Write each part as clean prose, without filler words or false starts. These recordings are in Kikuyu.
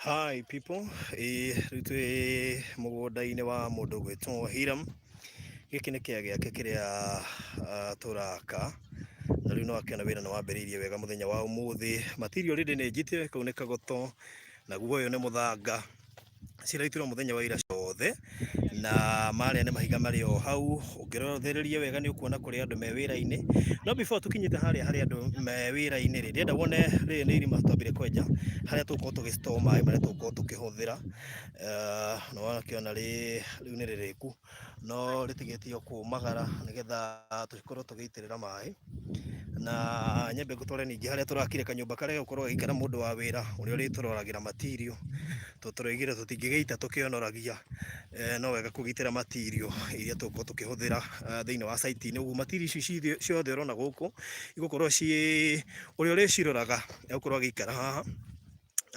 Hi people, ĩĩ rĩu twĩ mũgũnda-inĩ wa mũndũ ũgwĩtwo Hiram. Gĩkĩ nĩ kĩa gĩake kĩrĩa tũraka, na rĩu nĩ wakĩona wĩra nĩ wambĩrĩirie wega mũthenya wa ũmũthĩ. Material already nĩ njite, kau nĩ kagoto, naguo ũyũ nĩ mũthanga. Ciraitirwo mũthenya wa ira ciothe, na marĩa nĩ mahiga marĩ o hau, ũngĩrothereria wega nĩ ũkuona kũrĩ andũ me wĩra-inĩ, no before tũkinyĩte harĩa harĩ andũ me wĩra-inĩ rĩ, ndĩrenda wone rĩrĩ nĩ irima twambire kwenja, harĩa tũgũkorwo tũgĩ store maĩ marĩa tũgũkorwo tũkĩhũthĩra, nĩ wakĩona rĩu nĩ rĩrĩku, no rĩtigĩtie o kũmagara nĩgetha tũkorwo tũgĩitĩrĩra maĩ, na nyambe ngũtware ningĩ harĩa tũrakire kanyũmba karĩa gegũkorwo gagĩikara mũndũ wa wĩra ũrĩa ũrĩtũroragĩra material, tondũ tũroigire tũtingĩgĩita tũkĩonoragia, no wega kũgitĩra material iria tũgũkorwo tũkĩhũthĩra thĩinĩ wa site -inĩ, ũguo material ici ciothe ũrona gũkũ, igũkorwo ciĩ, ũrĩa ũrĩciroraga egũkorwo agĩikara haha.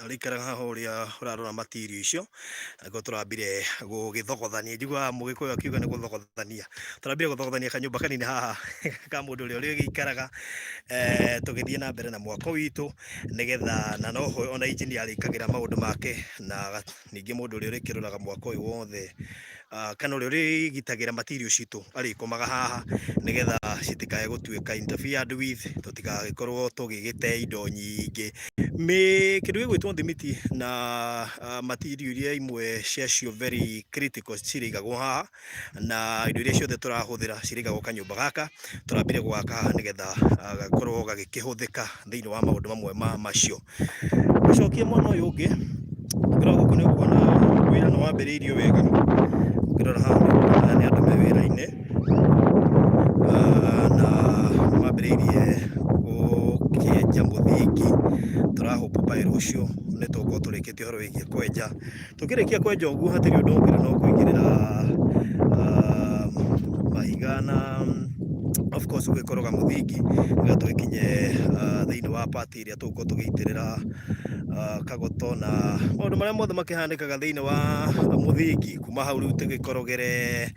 Arĩikaraga haha ũrĩa ũrarora material icio, nĩguo tũrambire gũgĩthogothania, njiguaga mũgĩkũyũ akiuga nĩ gũthogothania, tũrambire gũthogothania kanyũmba kanini haha ka mũndũ ũrĩa ũrĩgĩikaraga, tũgĩthiĩ na mbere na mwako witũ, nĩgetha na noho ona engineer arĩkagĩra maũndũ make, na ningĩ mũndũ ũrĩa ũrĩkĩroraga mwako ũyũ wothe kana ũrĩa ũrĩgitagĩra material citũ arĩkomaga haha nĩgetha citikae gũtuĩka interfered with, tũtigagĩkorwo tũgĩgĩte indo nyingĩ. Kĩndũ gĩgwĩtwo thimiti na material iria imwe ciacio very critical cirĩigagwo haha, na indo iria ciothe tũrahũthĩra cirĩigagwo kanyũmba gaka tũrambire gwaka haha nĩgetha gakorwo gagĩkĩhũthĩka thĩinĩ wa maũndũ mamwe ma macio. Gũcokia mwena ũyũ ũngĩ, ũngĩrora gũkũ nĩ ũkuona wĩra nĩ wambĩrĩirio wega, ũngĩrora haha nĩ ũkuona nĩ andũ me wĩra-inĩ, na nĩ mambĩrĩirie gũkĩenja mũthingi, tũra hope by rũciũ nĩ tũgũkorwo tũrĩkĩtie ũhoro wĩgiĩ kwenja. Tũkĩrĩkia kwenja ũguo hatirĩ ũndũ ũngĩ no kũigĩrĩra mahiga na of course gũgĩkoroga mũthingi nĩgetha tũgĩkinye thĩinĩ wa part ĩrĩa tũgũkorwo tũgĩitĩrĩra kagoto na maũndũ marĩa mothe makĩhanĩkaga thĩinĩ wa mũthingi. Kuma hau rĩu tũgĩkorogere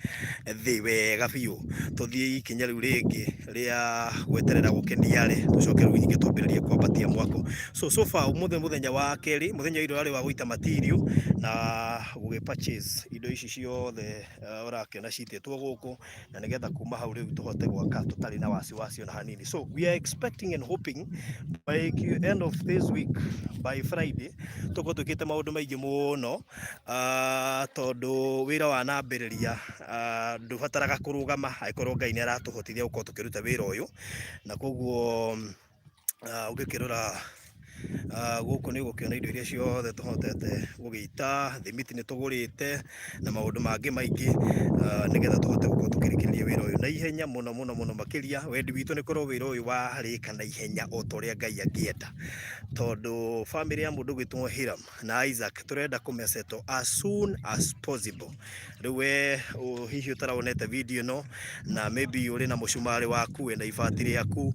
thĩ wega biũ tũthiĩ ikinya rĩu rĩngĩ rĩa gweterera gũkĩniare tũcoke rĩu ningĩ twambĩrĩrie kwambatia mwako. So, so far ũmũthĩ mũthenya wa kerĩ, mũthenya wa ira ũrarĩ wa gũita material na gũgĩ purchase indo ici ciothe ũrakĩona citĩtwo gũkũ, na nĩgetha kuma hau rĩu tũhote gwaka tũtarĩ na wasiwasi ona hanini. So we are expecting and hoping by end of this week, by Friday, tũkorwo twĩkĩte maũndũ maingĩ mũno, tondũ wĩra wanambĩrĩria ndũbataraga kũrũgama angĩkorwo Ngai nĩ aratũhotithia gũkorwo tũkĩruta wĩra ũyũ, na koguo ũngĩkĩrora gũkũ nĩ ũgũkĩona indo iria ciothe tũhotete gũgĩita, thimiti nĩ tũgũrĩte na maũndũ mangĩ maingĩ, nĩgetha tũhote gũkorwo tũkĩrĩkĩrĩria wĩra ũyũ na ihenya mũno mũno mũno makĩria. Wendi witũ nĩ korwo wĩra ũyũ warĩka na ihenya o ta ũrĩa Ngai angĩenda, tondũ bamĩrĩ ya mũndũ ũgwĩtwo Hiram na Isaac tũrenda kũmĩ settle as soon as possible. Rĩu we hihi ũtarawonete video ĩno na maybe ũrĩ na mũcumarĩ waku, wĩna ibati rĩaku,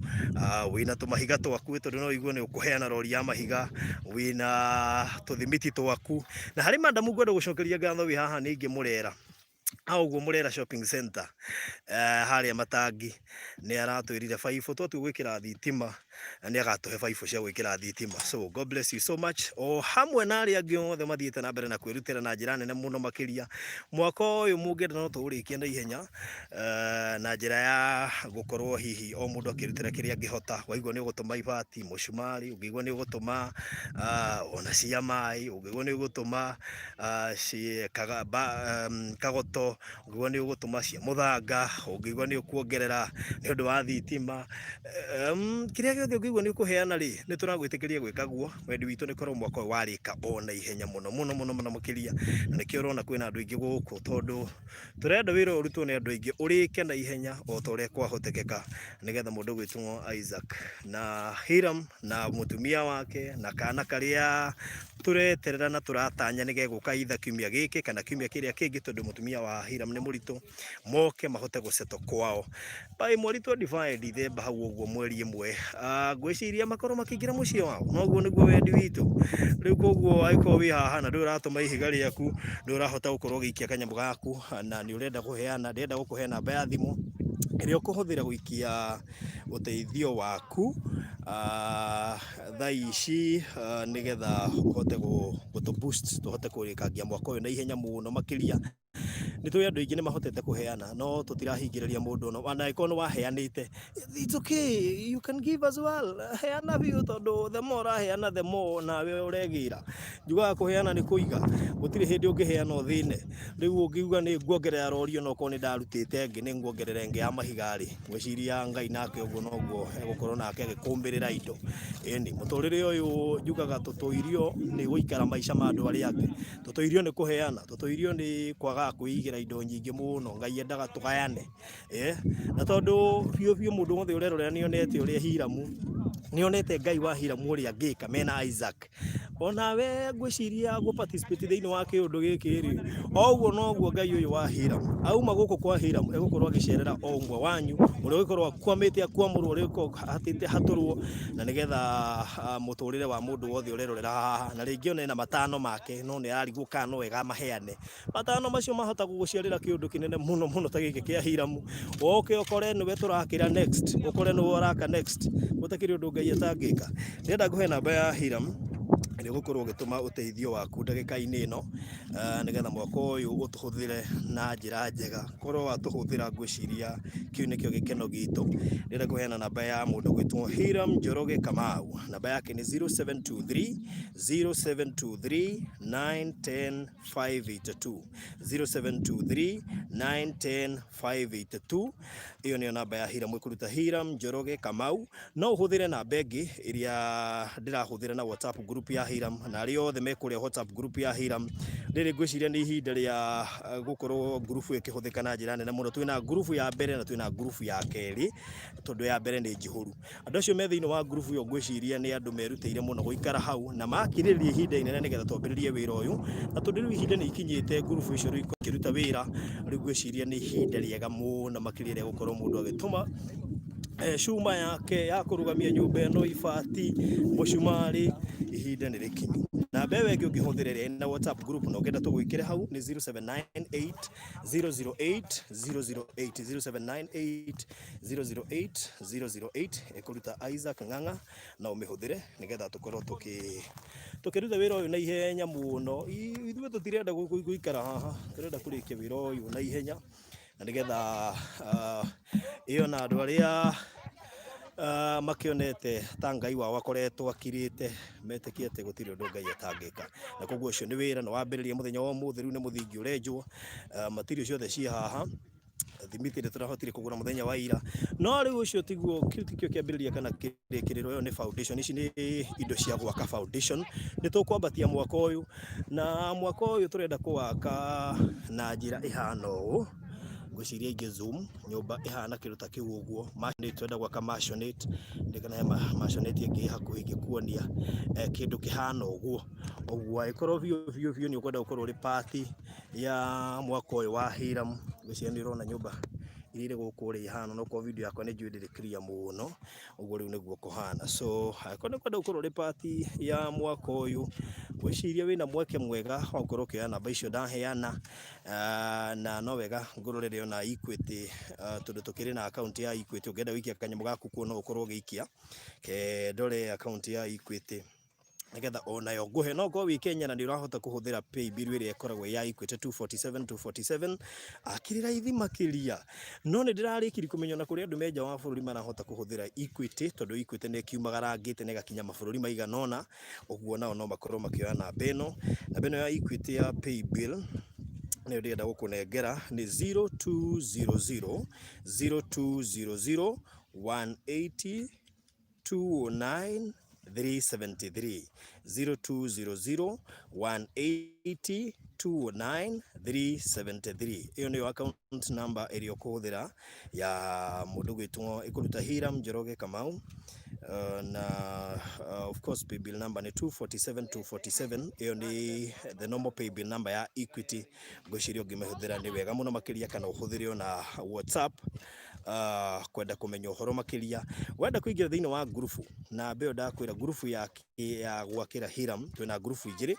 wĩna tũmahiga twaku tondũ no ũigue nĩ ũkũheana rori ya mahiga, wĩna tũthimiti twaku. Na harĩ madam ngwenda gũcokeria ngatho wĩ haha ningĩ Mũrera, hau ũguo Mũrera Shopping Center, harĩa Matangi, nĩ aratwĩrire baibũ twatua gwĩkĩra thitima na nĩ agatũhe baibũ cia gwĩkĩra thitima. So God bless you so much. O hamwe na arĩa angĩ othe mathiĩte na mbere na kwĩrutĩra na njĩra nene mũno makĩria. Mwaka ũyũ mũngĩenda no tũũrĩkie na ihenya na njĩra ya gũkorwo hihi o mũndũ akĩrutĩra kĩrĩa angĩhota. Waigua nĩ ũgũtũma ibati, mũcumarĩ, ũngĩigua nĩ ũgũtũma ona cia maĩ, ũngĩigua nĩ ũgũtũma kagoto, ũngĩigua nĩ ũgũtũma cia mũthanga, ũngĩigua nĩ ũkuongerera nĩ ũndũ wa thitima, kĩrĩa gĩothe ũngĩigua nĩ ũkũheana rĩ, nĩ tũragwĩtĩkĩria gwĩka guo. Wendi witũ nĩ korwo mwaka ũyũ warĩka o na ihenya mũno mũno mũno mũno makĩria, na nĩkĩo ũrona kwĩna andũ aingĩ gũkũ, tondũ tũrenda wĩra ũyũ ũrutwo nĩ andũ aingĩ, ũrĩke na ihenya o ta ũrĩa kwahotekeka, nĩgetha mũndũ ũgwĩtwo Isaac na Hiram na mũtumia wake na kana karĩa tũreterera na tũratanya nĩ gegũka either kiumia gĩkĩ kana kiumia kĩrĩa kĩngĩ, tondũ mũtumia wa Hiram nĩ mũritũ, moke mahote gũsettle kwao. By mweri 25 December hau ũguo mweri ĩmwe, ngwĩciria makorwo makĩingĩra mũciĩ wao, na ũguo nĩguo wendi witũ. Rĩu koguo angĩkorwo wĩ haha na ndũrĩ ũratũma ihiga rĩaku, ndũrĩ ũrahota gũkorwo ũgĩikia kanyamũ gaku na nĩ ũrenda kũheana, ndĩrenda gũkũhe namba ya thimũ. Ĩrĩa ũkũhũthĩra gũikia ũteithio waku thaa ici nĩgetha ũhote gũtũ boost tũhote kũrĩkangia mwaka ũyũ na ihenya mũno makĩria. Nĩ tũĩ andũ aingĩ nĩ mahotete kũheana no tũtirahingĩrĩria mũndũ ona angĩkorwo nĩ waheanĩte, it's okay, you can give as well. Heana biũ tondũ the more ũraheana the more nawe ũregĩra. Njugaga kũheana nĩ kũiga, gũtirĩ hĩndĩ ũngĩheana ũthĩne. Rĩu ũngiuga nĩ nguongerera rori onokorwo nĩ ndarutĩte ĩngĩ nĩ nguongerera ĩngĩ ya mahiga rĩ, ngwĩciria Ngai nake ũguo noguo egũkorwo nake agĩkũmbĩrĩra indo. Ĩni, mũtũrĩre ũyũ njugaga tũtũirio nĩ gũikara maica ma andũ arĩa angĩ, tũtũirio nĩ kũheana, tũtũirio nĩ kwagaga kwĩigĩra indo nyingĩ mũno, Ngai endaga tũgayane. Na tondũ biũ biũ mũndũ wothe ũrerorera nĩ onete ũrĩa Hiramu, nĩ onete Ngai wa Hiramu ũrĩa angĩka mena Isaac. Onawe ngwĩciria gũ participate thĩinĩ wa kĩũndũ gĩkĩ rĩ, o ũguo noguo Ngai ũyũ wa Hiramu auma gũkũ kwa Hiramu egũkorwo agĩcerera o ũmwe wanyu ũrĩa ũgĩkorwo akwamĩte akwamũrwo, ũrĩa ũgĩkorwo ahatĩte hatũrwo, na nĩgetha mũtũrĩre wa mũndũ wothe ũrerorera haha, na rĩngĩ ona ena matano make no nĩ ararigwo kana no wega amaheane. Matano macio mahota gũgũciarĩra kĩũndũ kĩnene mũno mũno ta gĩkĩ kĩa Hiramu. Woke ũkore nĩwe tũrakĩra next, ũkore nĩwe ũraka next. Gũtakĩrĩ ũndũ Ngai atangĩka. Ndĩrenda ngũhe namba ya Hiram ĩrĩa ũgũkorwo ũgĩtũma ũteithio waku ndagĩka-inĩ ĩno, nĩgetha mwaka ũyũ ũtũhũthĩre na njĩra njega. Korwo watũhũthĩra ngwĩciria kĩu nĩkĩo gĩkeno gitũ. Ndĩrenda kũheana namba ya mũndũ ũgwĩtwo Hiram Njoroge Kamau. Namba yake nĩ 0723 0723 910 582 0723 910 582. Ĩyo nĩyo namba ya Hiram, ĩkũruta Hiram Njoroge Kamau. No ũhũthĩre namba ĩngĩ ĩrĩa ndĩrahũthĩra na WhatsApp group ya Hiram, na arĩa othe me kũrĩa WhatsApp group ya Hiram. Rĩrĩ ngwĩciria nĩ ihinda rĩa gũkorwo group ĩkĩhũthĩka na njĩra nene mũno. Twĩna group ya mbere na twĩna group ya kerĩ, tondũ ya mbere nĩ njihũru. Andũ acio me thĩinĩ wa ngurubu ĩyo ngwĩciria nĩ andũ merutĩire mũno gũikara hau na makirĩrĩria ihinda inene nĩgetha twambĩrĩrie wĩra ũyũ, na tondũ rĩu ihinda nĩ ikinyĩte ngurubu icio rĩu ikorwo ikĩruta wĩra, rĩu ngwĩciria nĩ ihinda rĩega mũno makĩria rĩa gũkorwo mũndũ agĩtũma cuma yake ya kũrũgamia nyũmba ĩno, ibati, mũcumarĩ, ihinda nĩ rĩkinyu. Namba ĩyo ĩngĩ ũngĩhũthĩra ĩrĩa ĩna WhatsApp group na ũngĩenda tũgwĩkĩre hau nĩ 0798 008 008 0798 008 008 ĩkũruta Isaac Ng'ang'a na ũmĩhũthĩre nĩgetha tũkorwo tũkĩruta wĩra ũyũ na ihenya mũno. Ithuĩ tũtirenda gũikara haha, tũrenda kũrĩkia wĩra ũyũ na ihenya na nĩgetha ĩyo na andũ arĩa makĩonete ta Ngai wao akoretwo akirĩte metĩkie atĩ gũtirĩ ũndũ Ngai atangĩka. Na koguo ũcio nĩ wĩra na wambĩrĩria mũthenya wa ũmũthĩ, rĩu nĩ mũthingi ũrenjwo, material ciothe ciĩ haha. Thimiti nĩ tũrahotire kũgũra mũthenya wa ira, no rĩu ũcio tiguo, kĩu tikĩo kĩambĩrĩria kana kĩrĩkĩrĩro. Ĩyo nĩ foundation, ici nĩ indo cia gwaka foundation. Nĩ tũkwambatia mwaka ũyũ, na mwaka ũyũ tũrenda kũwaka na njĩra ĩhana ũũ. Ngwĩciria ingĩ zoom nyũmba ĩhana kĩndũ ta kĩu ũguo. Tũrenda gwaka maisonette, ndĩkana he maisonette ĩngĩ ĩ hakuhĩ ingĩkuonia kĩndũ kĩhana ũguo. Ũguo angĩkorwo biũ biũ biũ nĩ ũkwenda gũkorwo ũrĩ part ya mwaka ũyũ wa Hiram, ngwĩciria nĩ ũrona nyũmba iria irĩ gũkũ ũrĩa ihana, no korwo video yakwa nĩ njũĩ ndĩrĩ clear mũno, ũguo rĩu nĩguo kũhana. So angĩkorwo nĩ ũkwenda gũkorwo ũrĩ part ya mwaka ũyũ, ngwĩciria wĩna mweke mwega wa gũkorwo ũkĩoya namba icio ndaheana, na no wega ngũrorere ona Equity, tondũ tũkĩrĩ na account ya Equity, ũngĩenda gũikia kanyamũ gaku kuo no ũkorwo ũgĩikia. Ke ndore account ya Equity nĩgetha onayo ngũhe. No ũkorwo wĩ Kenya na nĩ ũrahota kũhũthĩra paybill ĩrĩa ĩkoragwo ya Equity 247 247, akĩrĩ raithi makĩria. No nĩ ndĩrarĩkirie kũmenya ona kũrĩ andũ me nja wa bũrũri marahota kũhũthĩra Equity, tondũ Equity nĩ ĩkiumagarangĩte na ĩgakinya mabũrũri maigana ũna, ũguo nao no makorwo makĩoya namba ĩno. Namba ĩno ya Equity ya paybill nĩyo ndĩrenda gũkũnengera nĩ 0200 0200 180 209 373 0200 180 209 373. Ĩyo nĩyo account number ĩrĩa ũkũhũthĩra ya mũndũ gwĩtwo ĩkũruta Hiram Njoroge Kamau, na of course paybill number nĩ 247 247. Ĩyo nĩ the normal paybill number ya Equity. Ngwĩciria ũngĩmĩhũthĩra nĩ wega mũno makĩria, kana ũhũthĩre ona WhatsApp kwenda kũmenya ũhoro makĩria. Wenda kũingĩra thĩinĩ wa ngurubu, namba ĩyo ndakwĩra, ngurubu ya gwakĩra Hiram, twĩna ngurubu igĩrĩ,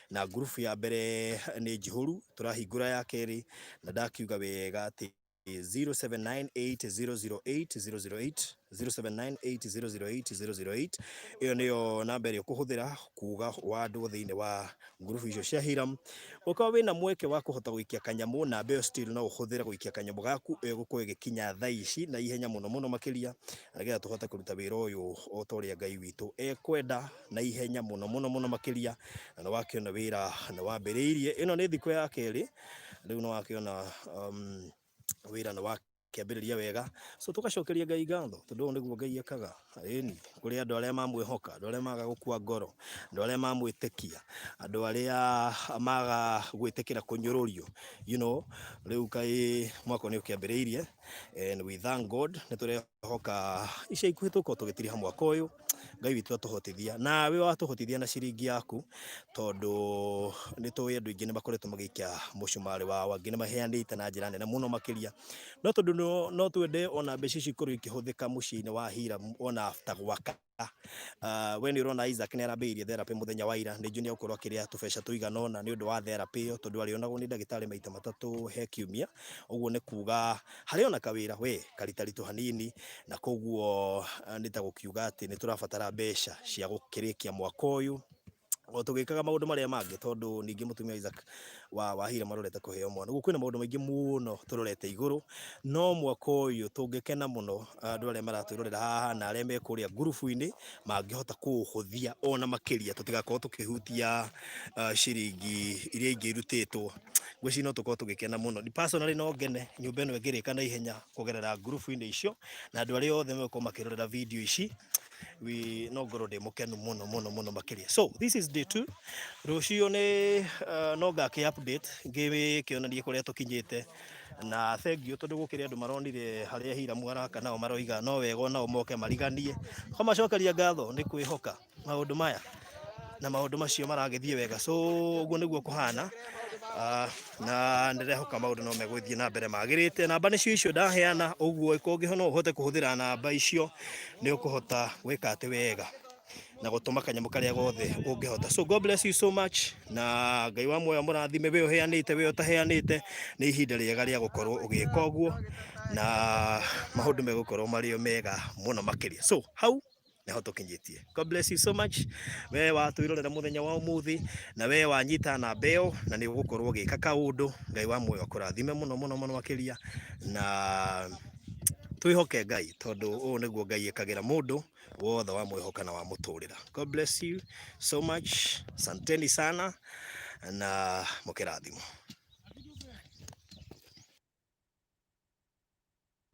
na ngurubu ya mbere nĩ njihũru, tũrahingũra ya kerĩ, na ndakiuga wega atĩ 0798008008, 0798008008. Ĩyo nĩyo namba ĩrĩa ũkũhũthĩra kuga wandwo thĩinĩ wa ngurubu icio cia Hiram. Ũkorwo wĩna mweke wa kũhota gũikia kanyamũ, namba ĩyo still no ũhũthĩre gũikia kanyamũ gaku, ĩgũkorwo ĩgĩkinya thaa ici na ihenya mũno mũno makĩria, na nĩgetha tũhote kũruta wĩra ũyũ o ta ũrĩa Ngai witũ ekwenda na ihenya mũno mũno mũno makĩria. Na nĩ wakĩona wĩra nĩ wambĩrĩirie, ĩno nĩ thikũ ya kerĩ rĩu, nĩ wakĩona wĩra nĩ wakĩambĩrĩria wega. So tũgacokeria Ngai ngatho tondũ ũũ nĩguo Ngai ekaga. Ĩni kũrĩ andũ arĩa mamwĩhoka, andũ arĩa maga gũkua ngoro, andũ arĩa mamwĩtĩkia, andũ arĩa maga gwĩtĩkĩra kũnyũrũrio. Rĩu kaĩ mwaka nĩ ũkĩambĩrĩirie, and we thank God. Nĩ tũrehoka ica ikuhĩ tũkorwo tũgĩtiriha mwaka ũyũ, Ngai witũ atũhotithia, nawe watũhotithia na ciringi yaku, tondũ nĩ tũĩ andũ aingĩ nĩ makoretwo magĩikia mũcumarĩ wao, angĩ nĩ maheanĩte na njĩra nene mũno makĩria. No tondũ no twende ona mbeca ici ikorwo ikĩhũthĩka mũciĩ-inĩ wa Hiram ona after gwaka. We nĩ ũrona Isaac nĩ arambĩrĩirie therapy mũthenya wa ira, nĩ njũĩ nĩ egũkorwo akĩrĩa tũbeca tũigana ũna nĩ ũndũ wa therapy ĩyo, tondũ arĩonagwo nĩ ndagĩtarĩ maita matatũ he kiumia. Ũguo nĩ kuga harĩ ona kawĩra we karitaritũ hanini, na koguo nĩ ta gũkiuga atĩ nĩ tũrabatara mbeca cia gũkĩrĩkia mwaka ũyũ o tũgĩkaga maũndũ marĩa mangĩ, tondũ ningĩ mũtumia Isaac wa Hiram arorete kũheo mwana. Ũguo kwĩna maũndũ maingĩ mũno tũrorete igũrũ, no mwaka ũyũ tũngĩkena mũno andũ arĩa maratwĩrorera haha na arĩa me kũrĩa ngurubu-inĩ mangĩhota kũũhũthia ona makĩria, tũtigakorwo tũkĩhutia ciringi iria ingĩ irutĩtwo. Ngwĩciria no tũkorwo tũgĩkena mũno. Personally no ngene nyũmba ĩno ĩngĩrĩka na ihenya kũgerera ngurubu-inĩ icio, na andũ arĩa othe megũkorwo makĩrorera video ici, no ngorwo ndĩ mũkenu mũno mũno mũno makĩria. So this is day 2. Rũciũ nĩ no ngakĩ update ngĩkĩonanie kũrĩa tũkinyĩte. Na thank you, tondũ gũkĩrĩ andũ maronire harĩa Hiramu araka, nao maroiga no wega onao moke mariganie. Kũmacokeria ngatho nĩ kwĩhoka maũndũ maya na maũndũ macio maragĩthiĩ wega. So ũguo nĩguo kũhana, na ndĩrehoka maũndũ no megũthiĩ na mbere magĩrĩte. Namba nĩcio icio ndaheana, ũguo ĩkũngĩho no ũhote kũhũthĩra namba icio, nĩ ũkũhota gwĩka atĩ wega na gũtũma kanyamũ karĩa gothe ũngĩhota. So God bless you so much, na Ngai wa muoyo mũrathime, we ũheanĩte, we ũtaheanĩte. Nĩ ihinda rĩega rĩa gũkorwo ũgĩka ũguo, na maũndũ megũkorwo marĩ o mega mũno makĩria. So hau nĩho tũkinyĩtie. God bless you so much, we watwĩrorera mũthenya wa ũmũthĩ, na we wanyita namba ĩyo na nĩ ũgũkorwo ũgĩka kaũndũ. Ngai wa muoyo akũrathime mũno mũno mũno makĩria, na twĩhoke Ngai, tondũ ũũ nĩguo Ngai ĩkagĩra mũndũ wothe wamwĩhoka na wamũtũrĩra. God bless you so much. Asanteni sana na mũkĩrathimwo.